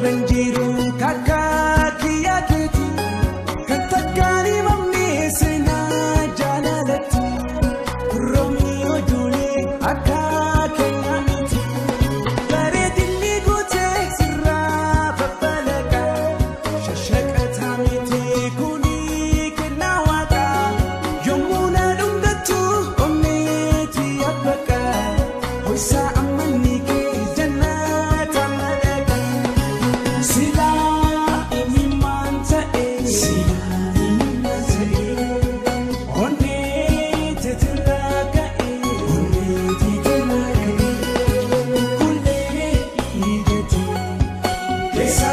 Ranjiru kakaki aketi katakani mamni sena jalalati Romeo Juliet akake namiti bareedinni guute sirraa babbalaqa shashaqataa miti kuni kennaa waaqa yommuu na dhungattu onneeti abbaqa hoysaa ammanni kee jannata madaqa silaa imimmaan ta'e silaa imimmaan ta'e onnee teetirraa ka'e onnee teetirraa ka'e kullee ijatti keessa